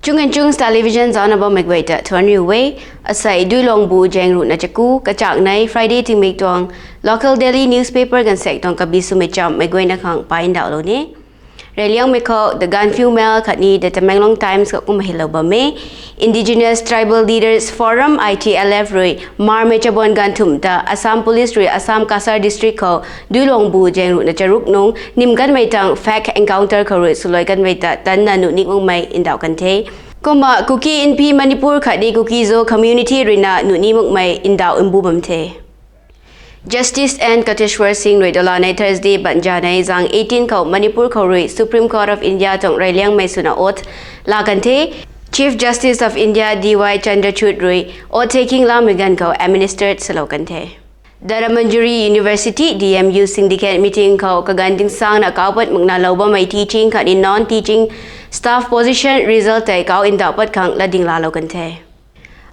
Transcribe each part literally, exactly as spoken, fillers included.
Chung and Chungs Television zaucna bammei guay ta thuanc riu e. Asei Duilongbu zaeng ruhna chaku kachak nei Friday tingmik tuang local daily newspaper ganvsaekc tuang kabi swmei chammei guayna khang pay ndauhlou ni. Reyliangmei khou The Gaanphiu Mail khatni The Tamenglong Times khou kumna hylou bam e. Indigenous Tribal Leaders Forum, I T L F rui Marmei chabuan ganvthumh ta Assam Police rui Assam Cachar District khou Duilongbu zaeng ruhna charuk nung nim kanmei tang fake encounter khou rui swluai kanmei ta tanna nuh ning makmei ndauh kan the. Kumna Kuki Inpi Manipur khatni Kuki-Zo community ruina nuh ning makmei ndauh mbu bam the. Justice N Koteshwar Singh rui dolanei Thursday banzanei zang eighteen khou Manipur khou rui Supreme Court of India tuang reyliangmei swna oath laa kan the. Chief Justice of India D Y Chandrachud rui oath taking laamei ganv khou administer salou kan the. Dharmanjuri University D M U syndicate meeting khou kaganv tingsangna kau pat makna lou bammei teaching khatni non-teaching staff position result tei kau ndauh pat khang latding laalou kan the.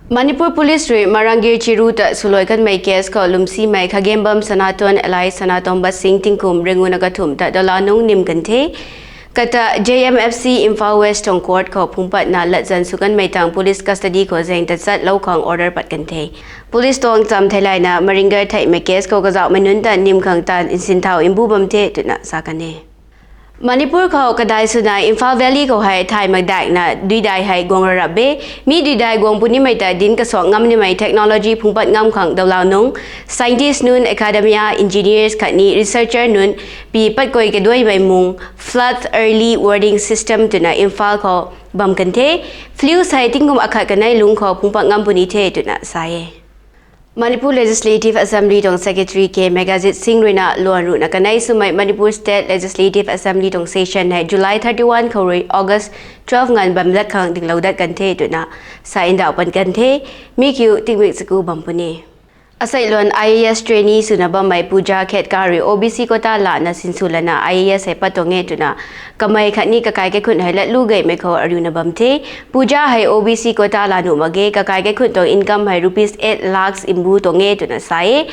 Manipur Police rui Marangir Chiru ta swluai kanmei case khou lwmsimei Khagembam Sanaton alias Sanatomba Singh tingkum ringuna kathumh ta dola nung nim kan the. Kata J M F C Imphal West tuang court khou phungc patna latzan sw kanmei tang police custody khou zaeng ta chatlou khang order pat kan the. Police tuang cham theilayna Maringar theihmei case khou kazauhmei nunc ta nim khang taanv nsinthau mbu bam the twna sa kan e. Manipur khou kadai swna Imphal Valley khou hei thay makdaihna duidai hei guang rarap e. Mi duidai guang punimei ta dinc kasuak ngam nimei technology phungc pat ngam khang dolau nung scientist nunc, academia, engineers khatni researcher nunc pi pat koi kaduaimei mung flood early warning system twna Imphal khou bam kan the. Floods hei tingkum akhat kanei lungc khou phungc pat ngam puni the twna sa e. Manipur Legislative Assembly tuang Secretary K Megazit Singh ruina luan ruhna kanei swmei Manipur State Legislative Assembly tuang session hei July thirty-one khou rui August twelve nganv bam dat khang dinglou dat kan the twna sa ndauh pat kan the. Mi kiu tingmik chaku bam puni. Asei luan I A S trainee swna bammei Pooja Khedka rui O B C quota lana sinsw lana I A S hei pat tuang e twna kamei khatni kakai kaikhunc hei latlu gaymei khou ariuna bam the. Pooja hei O B C quota la nuh mak ge, kakai kaikhunc tuang income hei rupees eight lakhs mbu tuang e twna sa e.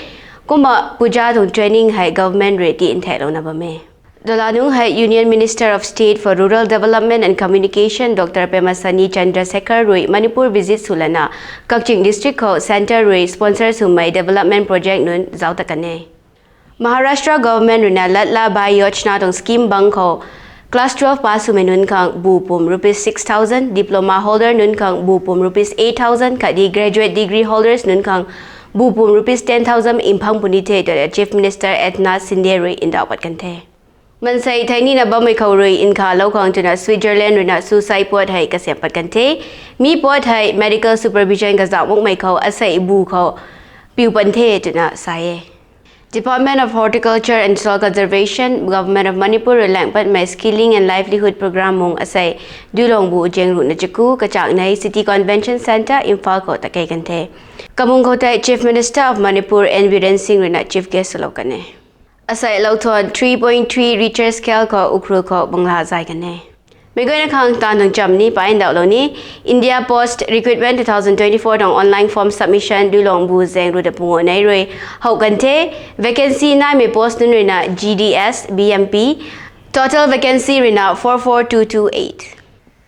Kumna Pooja tuang training hei government rui ti ntheklouna bam e. Dola nung hei Union Minister of State for Rural Development and Communication Dr Pemasani Chandrasekhar rui Manipur visit sw lana Kakching district khou centre rui sponsor swmei development project nunc zauc ta kan e. Maharashtra government ruina Ladla Bhai Yojana tuang scheme bang khou class twelve pass swmei nunc khang bu pum rupees six thousand, diploma holder nunc khang bu pum rupees eight thousand khatni graduate degree holders nunc khang bu pum rupees ten thousand mphang puni the twna Chief Minister Eknath Shinde rui ndauh pat kan the. Mansei thei nina bammei khou rui nkhavlou khang twna Switzerland ruina suicide puat hei kasiam pat kan the. Mi puat hei medical supervision kazauh makmei khou asei bu khou piu pan the twna sa e. Department of Horticulture and Soil Conservation, Government of Manipur rui lang patmei Skilling and Livelihood Programme mung asei Duilongbu zaeng ruhna chaku kachak nei City Convention Centre, Imphal khou takei kan the. Kamung khou tei Chief Minister of Manipur N Biren Singh ruina chief guest swlou kan e. Asei lou thuan three point three Richter scale khou Ukhrul khou bangla zay kan e. Meic guayna khang taanv tuang cham ni pay ndauhlou ni. India Post Recruitment two thousand twenty-four tuang online form submission Duilongbu zaeng ruhna pungu nei rui how kan the. Vacancy naimei post nunc ruina G D S, B M P. Total vacancy ruina four four two two eight.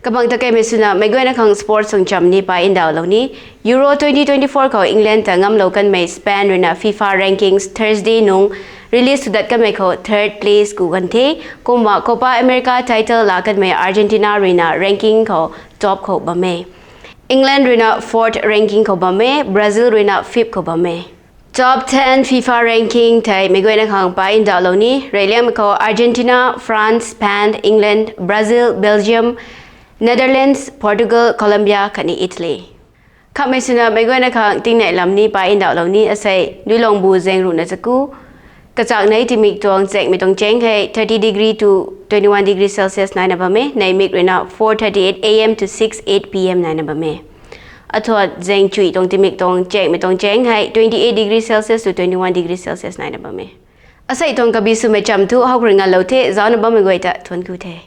Kabang takeimei swna meic guayna khang sports tuang cham ni pay ndauhlou ni. Euro twenty twenty-four khou England ta ngamlou kanmei Spain ruina FIFA rankings Thursday nung release sw dat kanmei khou third place ku kan the. Kumna Copa America title laa kanmei Argentina ruina ranking khou top khou bam e. England ruina fourth ranking khou bam e, Brazil ruina fifth khou bam e. Top ten FIFA ranking thei meic guayna khang pay ndauhlou ni. Reyliangmei khou Argentina, France, Spain, England, Brazil, Belgium, Netherlands, Portugal, Colombia khatni Italy. Khatmei swna meic guayna khang tingnei lam ni pay ndauhlou ni. Asei Duilongbu zaeng ruhna chaku kachak nei tingmik tuang chakmei tuang cheng hei thirty degree to twenty-one degree Celsius naina bam e. Neihmik ruina four thirty-eight A M to six eight P M naina bam e. Athuat zaeng chuih tuang tingmik tuang chakmei tuang cheng hei twenty-eight degree Celsius to twenty-one degree Celsius naina bam e. Asei tuang kabi swmei cham thu howkhrui ngalou the. Zaucna bammei guay ta thuanc ku the.